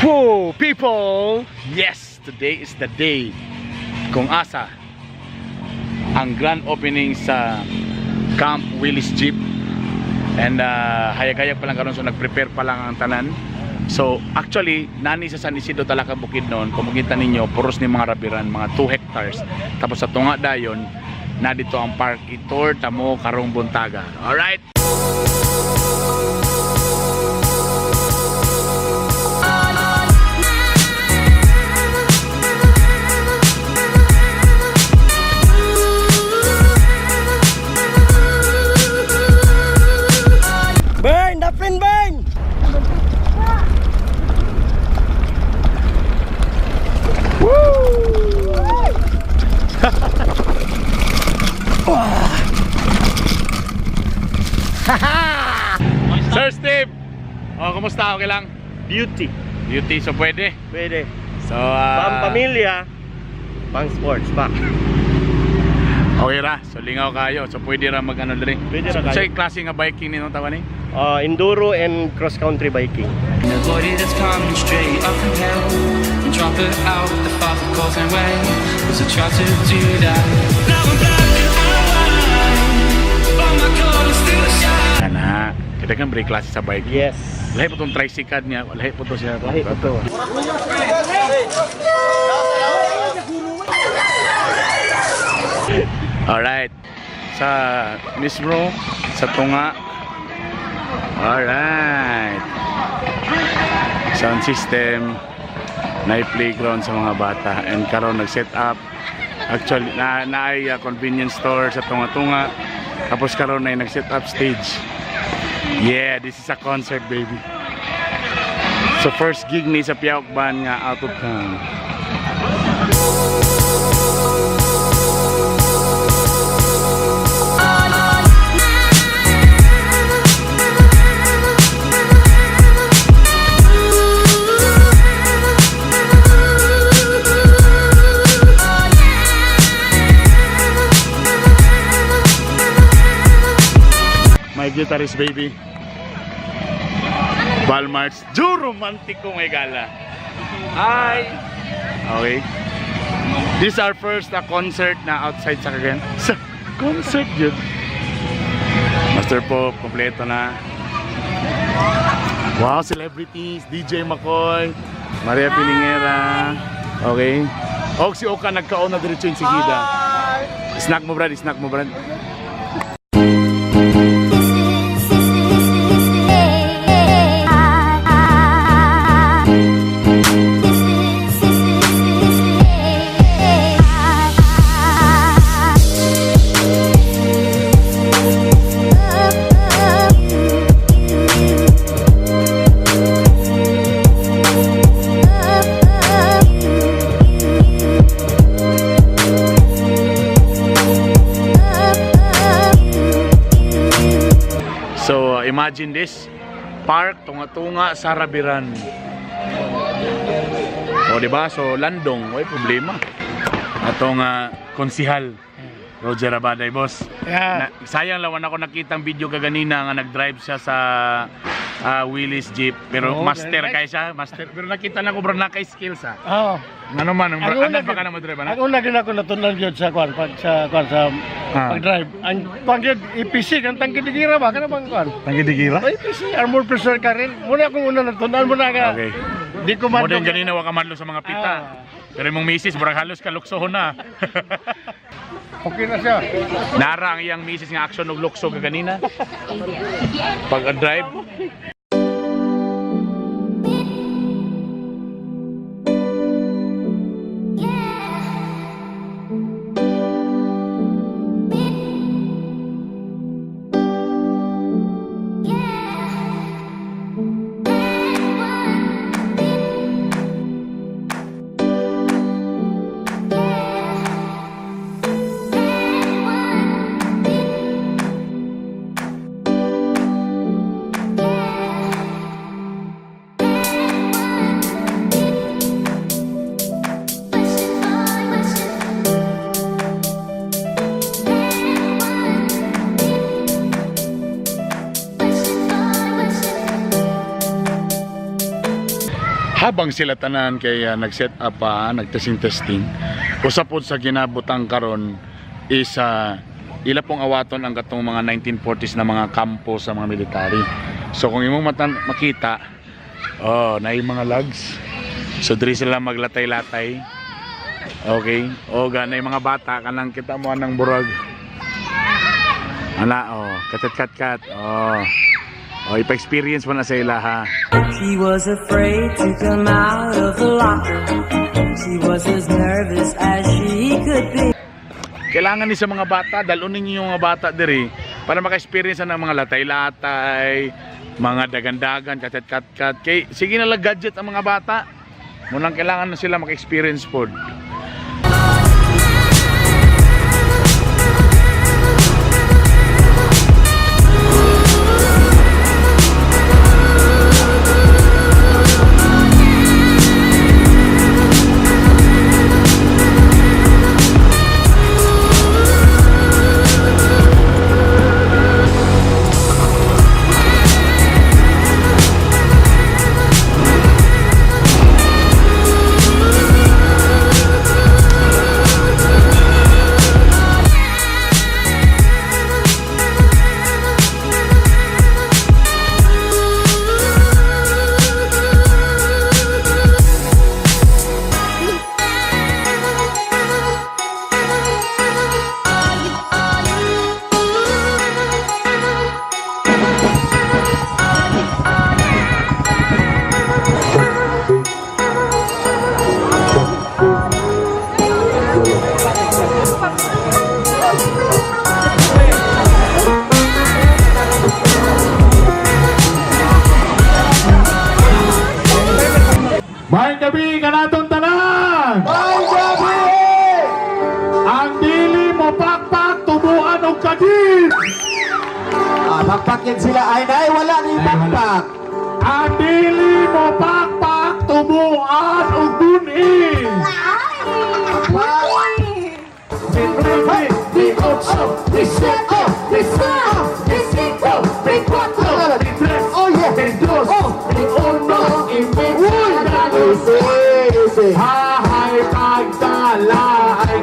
Whoa, people! Yes, today is the day kung asa ang grand opening sa Camp Willys Jeep. And hayag-hayag pa lang karon, so nag-prepare pa lang ang tanan. So actually, nani sa San Isidro Talaka, Bukidnon, kung makita ninyo, puros ni mga rabiran, mga 2 hectares. Tapos sa tunga dayon, na dito ang park, i-tour tamo karong buntaga. Alright? Burn! Dapin, burn! Sir Steve! Oh, kumusta? Okay lang? Beauty. Beauty, so pwede. Pwede. So, Pang pamilya, pang sports pa. Okay ra. So lingaw kayo. So pwede ra mag ano diri. Pwede ra kayo. So, klase nga biking nino tawa ni? Enduro and cross-country biking. Nobody that's coming straight up from hell and drop it out the father calls and way. Was I try to do that? Now I'm black and I'm white, but my coat is still shine. Ana, kita kan break klase sa bike. Yes. Lahi po tong tricycle niya. Lahi po to siya. Lahi po to. Alright. Sa mismo sa tunga. Alright. Sound system na playground sa mga bata and karon nag-set up actually na naay convenience store sa tunga-tunga, tapos karon na nag-set up stage. Yeah, this is a concert, baby. So first gig ni sa Piaok Band nga out of town. My guitarist, baby. Balmarts. Ju romantico may gala. Hi! Okay. This is our first concert na outside sa Cagayan. Sa concert yun. Master Pop, kompleto na. Wow, celebrities. DJ McCoy, Maria Pilingera. Okay. Og si Oka nagkaon na diretso yung sigida. Snack mo, Brad, snack mo, Brad. So, imagine this. Park, tunga-tunga, Sarabiran. O, di ba? So, landong, way problema. Atong konsihal, Roger Abaday, boss. Yeah. Na, sayang lawan ako nakitang video kaganina nga nag-drive siya sa Willys Jeep. Pero Oo, master very kay siya, master. Pero nakita na ko bro, na kay skills ah. Oo. Ano man, ang Ang una ano pa ka na mo-drive ana? Ang una gyud ako natunan gyud sa kwan pag sa kwan sa pag-drive. Ang kwan gyud EPC kan tangkidigira ba kana bang kwan? Tangidigira? Oh, EPC armor pressure ka rin. Muna akong una natunan mo na ka. Okay. Di ko Mo madlo. din ganina wa ka madlo sa mga pita. Ah. Pero imong misis murag halos kaluksohon na. Okay na siya. Nara ang iyang misis nga action og lukso kaganina. Pag drive. Habang sila tanan kay nag-set up pa, nag-testing testing. Usa pod sa ginabutang karon is ila pong awaton ang katong mga 1940s na mga kampo sa mga military. So kung imong matan makita, oh, na yung mga logs. So diri sila maglatay-latay. Okay. O gana yung mga bata kanang kita mo anang burag. Ana oh, kat kat kat. Oh. Oh, ipa-experience mo na sa ila ha. She was afraid to come out of the locker. She was as nervous as she could be. Kailangan ni sa mga bata, dalon ninyo yung mga bata diri para maka-experience na ng mga latay-latay, mga dagandagan, kat kat kat. Kay sige na lang gadget ang mga bata. Munang kailangan na sila maka-experience pod. Maayong gabi kanatong tanan! Maayong gabi! Ang dili mo pakpak tubuan og kagid! Ah, pakpakin sila. Ay, nay, wala ni pakpak. Ang dili mo pakpak tubuan og bunin! Di otso, di sete, di sa, di cinco, di cuatro, di tres, oh yeah, di dos, oh, di uno, uy, easy, easy. Hahay pagdala ay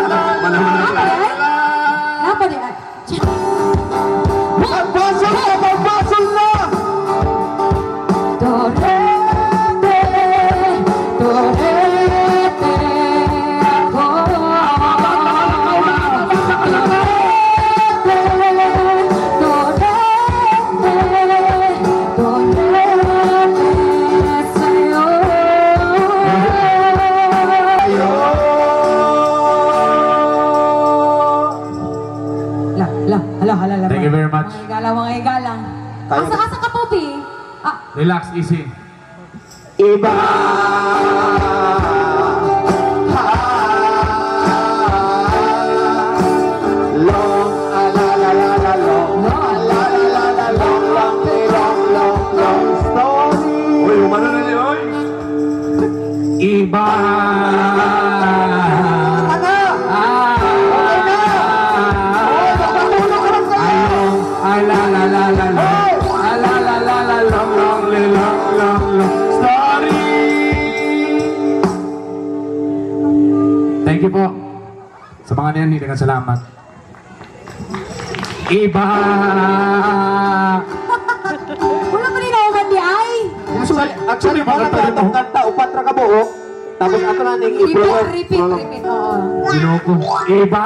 Wala pa naman. Yes. Napa di ay? Pagbasol na, pagbasol na! Torete, torete ako. Torete, torete, torete sa'yo. La, la, hala, hala, hala. Thank you very much. Mga igalang, mga igalang. Asa, asa ka po, Pi? Ah, Relax, easy. Iba. Long, ah, la, la, la, la, long, ah, la, la, la, la, long, long, long, long, long story. Uy, umano na niyo, oy. Iba. Ano? Okay na! Oy, magpatulog ka lang sa'yo! Ay, la, la, la, la, la. Oy! Ah, la, la, la, la, long, long, long, long, long. Story. Thank you po. Sa mga niyan, hindi salamat. Iba. wala pa rin ako di ay. Actually, actually, mo na itong kanta, upat ra ka buok. Tapos ato na ning Repeat, i-prolog. repeat, repeat. Oo. Ginoo ko. Iba.